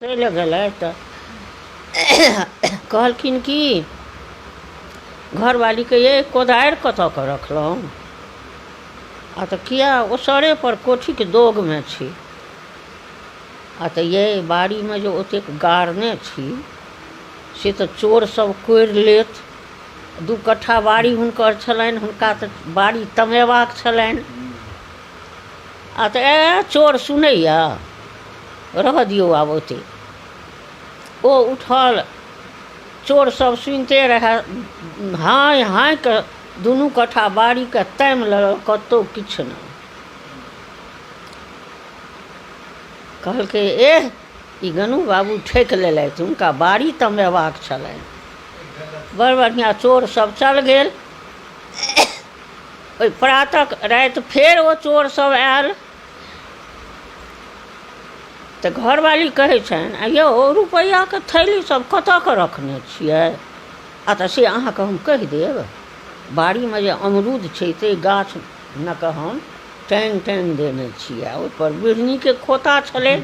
चलि गेलै तऽ कहलखिन कि घरवालीके ये कोदारि कतऽके रखलहुँ आ तऽ किया ओसरेपर कोठीके दोगमे छी आ तऽ ये बाड़ीमे जे ओतेक गाड़ने छी से तऽ चोर सब कोड़ि लेत दू कट्ठा बाड़ी हुनकर छलनि हुनका तऽ बाड़ी तमेबाक छलनि आ तऽ ए चोर सुनैए रहऽ दियौ आब ओतेक ओ उठल चोर सब सुनिते रहए हाँय हाँय कऽ दुनू कट्ठा बाड़ीके तामि लेलक कतहु किछु नहि कहलकै एह ई गोनू बाबू ठकि लेलथि हुनका बाड़ी तमेबाक छलनि बड़ बढ़िआँ चोर सब चल गेल ओहि प्रातक राति फेर ओ चोर सब आयल तऽ घरवाली कहै छनि आ यौ रुपैआके थैली सब कतऽ रखने छियै आ तऽ से अहाँके हम कहि देब बाड़ीमे जे अमरूद छै ताहि गाछमे कऽ हम टाँगि टाँगि देने छियै आ ओहिपर बिढ़नीके खोता छलै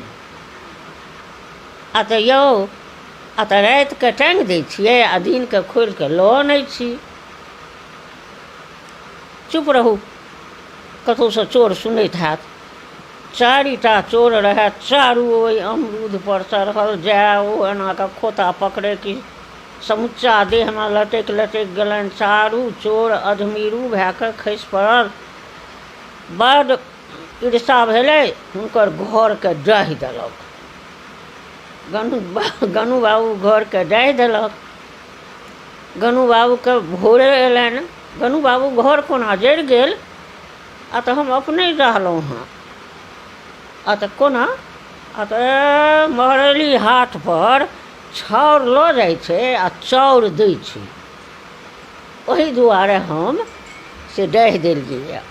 आ तऽ यौ आ तऽ रातिके टाँगि दै छियै आ दिनके खोलि कऽ लऽ अनै छी चुप रहू कतहुसँ चोर सुनैत हैत चारिटा चोर रहए चारू ओहि अमरूदपर चढ़ल जाय ओ एना कऽ खोता पकड़ै कि समुच्चा देहमे लटकि लटकि गेलनि चारू चोर अधमीरू भए कऽ खसि पड़ल बड्ड ईर्षा भेलै हुनकर घरके डाहि देलक गनु गनु बाबू घरके डाहि देलक गनु बाबूके भोरे अयलनि गनु बाबू घर कोना जरि गेल आ तऽ हम अपने रहलहुँ हँ आ तऽ कोना आ तऽ महरैली हाटपर छाउर लऽ जाइ छै आ चाउर दै छै ओहि दुआरे हम से डाहि देलियैए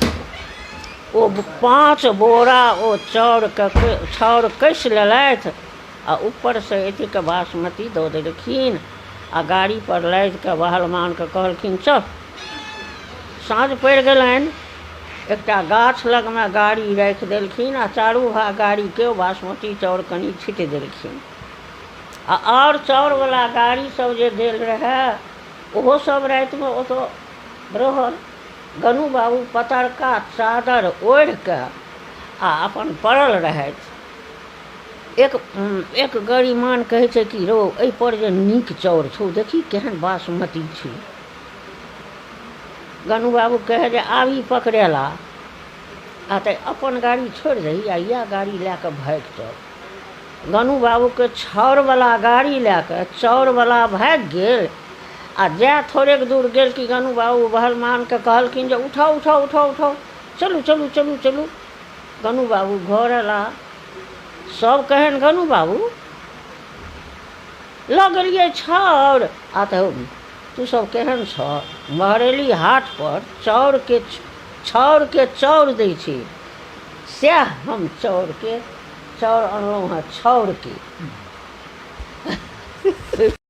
ओ 5 बोरा ओ चाउरके छाउर कसि लेलथि आ ऊपरसँ एतेक बासमती दऽ देलखिन आ गाड़ीपर लादि कऽ बहलमानके कहलखिन चल साँझ पड़ि गेलनि एकटा गाछ लगमे गाड़ी राखि देलखिन आ चारू भाग गाड़ीके बासमती चाउर कनि छीटि देलखिन आ आओर चाउरवला गाड़ी सब जे गेल रहए ओहो सब रातिमे ओतऽ रहल गनु बाबू पतरका चादर ओढ़िकऽ आ अपन पड़ल रहथि एक एक गरिमान कहै छै कि रौ एहिपर जे नीक चाउर छौ देखी केहन बासमती छै गनु बाबू कहै जे आब ई पकड़ेला आ तऽ अपन गाड़ी छोड़ि दही आ इएह गाड़ी लए कऽ भागि चल गनु बाबूके छाउरवला गाड़ी लए कऽ चाउरवला भागि गेल आ जाए थोड़ेक दूर गेल कि गनु बाबू बहलमानके कहलखिन जे उठाउ उठाउ उठाउ उठाउ चलू चलू चलू चलू गनु बाबू घर अयला सब कहनि गनु बाबू लऽ गेलियै छाउर आ तऽ तू सब केहन छह महरैली हाटपर चाउरके छाउरके चाउर दै छै सएह हम चाउरके चाउर अनलहुँ हेँ छाउरके।